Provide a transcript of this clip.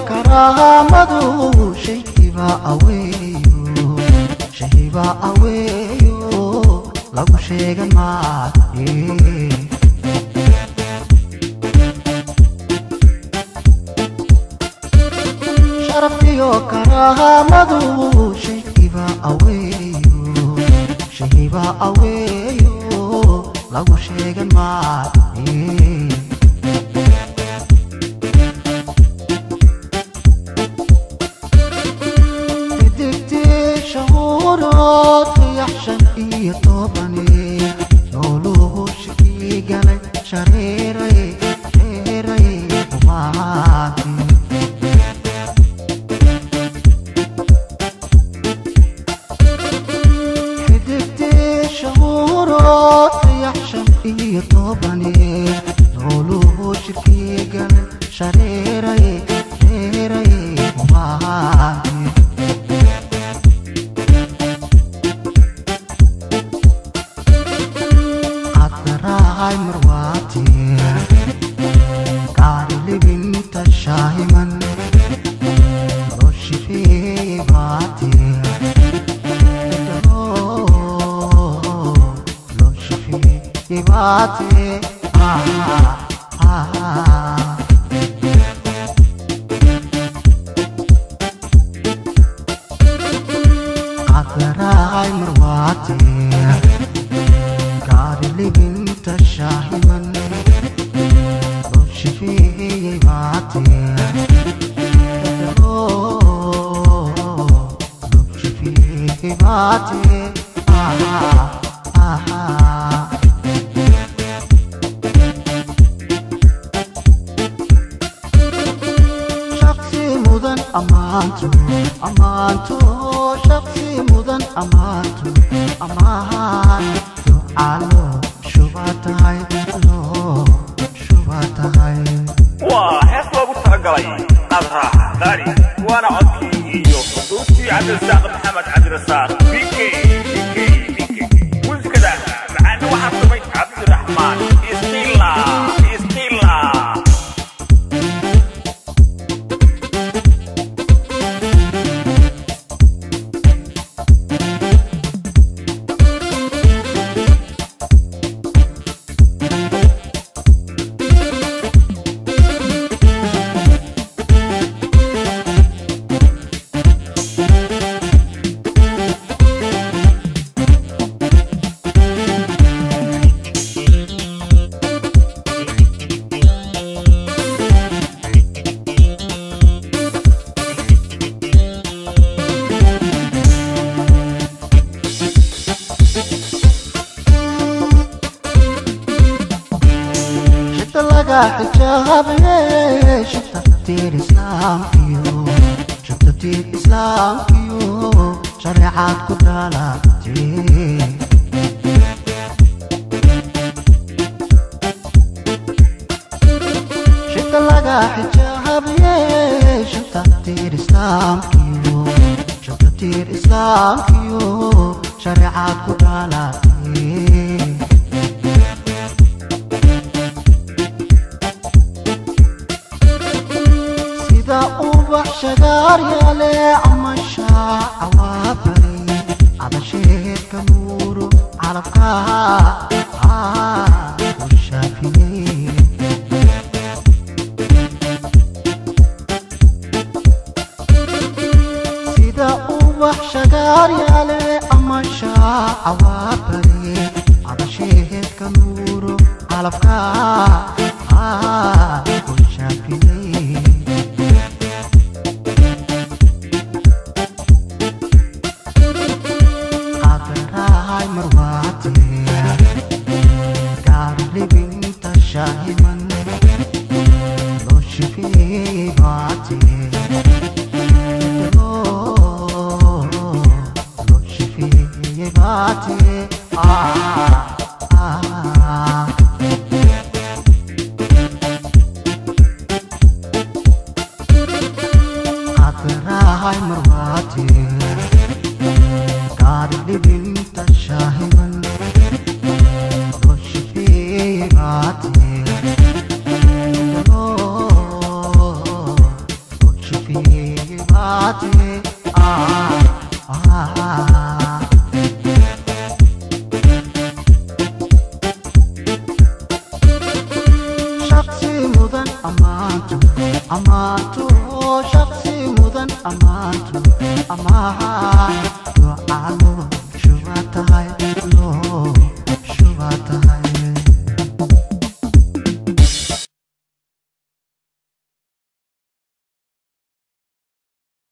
Karaamadu shayba aweeyo, shayba aweeyo, lagu sheegan maaye. Sharaf iyo karaamadu shayba aweeyo, shayba aweeyo, lagu sheegan maaye. 15 nooluhu shikii galay shareeray shareeray umaanti. Xidigtii shahuurood 15 nooluhu shirkii galay shareeray shareeray umaanti. Qadraay marwaati gaari libinta shaahiman loo shifeeyey baati, loo shifeeyey baati. Qadraay marwaati gaari libinta shaahiman loo shifeeyey baati, loo shifeeyey baati. Shaqsi mudan ammaanto, ammaanto, shaqsi mudan ammaanto, ammaan ducalo shuba tahay, loo shuba tahay. Waa hees loogu talagalay Qadra Qaali, waana codkii iyo duubtii Cabdirasaaq Maxamed Cabdirasaaq BK BK BK. Muusikada macaana waxaa tumay Cabdiraxmaan Isqila Isqila. Shita laga xijaabaye, shita tiir islaamkiyo, shita tiir islaamkiyo, shareecaad ku dhalatay. Shita laga xijaabaye, shita tiir islaamkiyo, shita tiir islaamkiyo, shareecaad ku dhalatay. Sida ubax shagaar yaale ama shaaca waa baray cadasheedka nuuro calabka u shaafiyey. Ubax shagaaryaale ama shaaca waa bari cadasheedka nuuro calafka ku shaafiyey. Qadarahay marwaate gaarlibinta shaahiman loo shifeeyey baate loo shifeeyey baate. Qadarahay marwaate gaarlibinta shaahiman loo shifeeyey baate loo shifeeyey baate. Shaqsi mudan ammaantu ammaantu, shaqsi mudan ammaantu amaha duca loo shuba tahay, loo shuba tahay.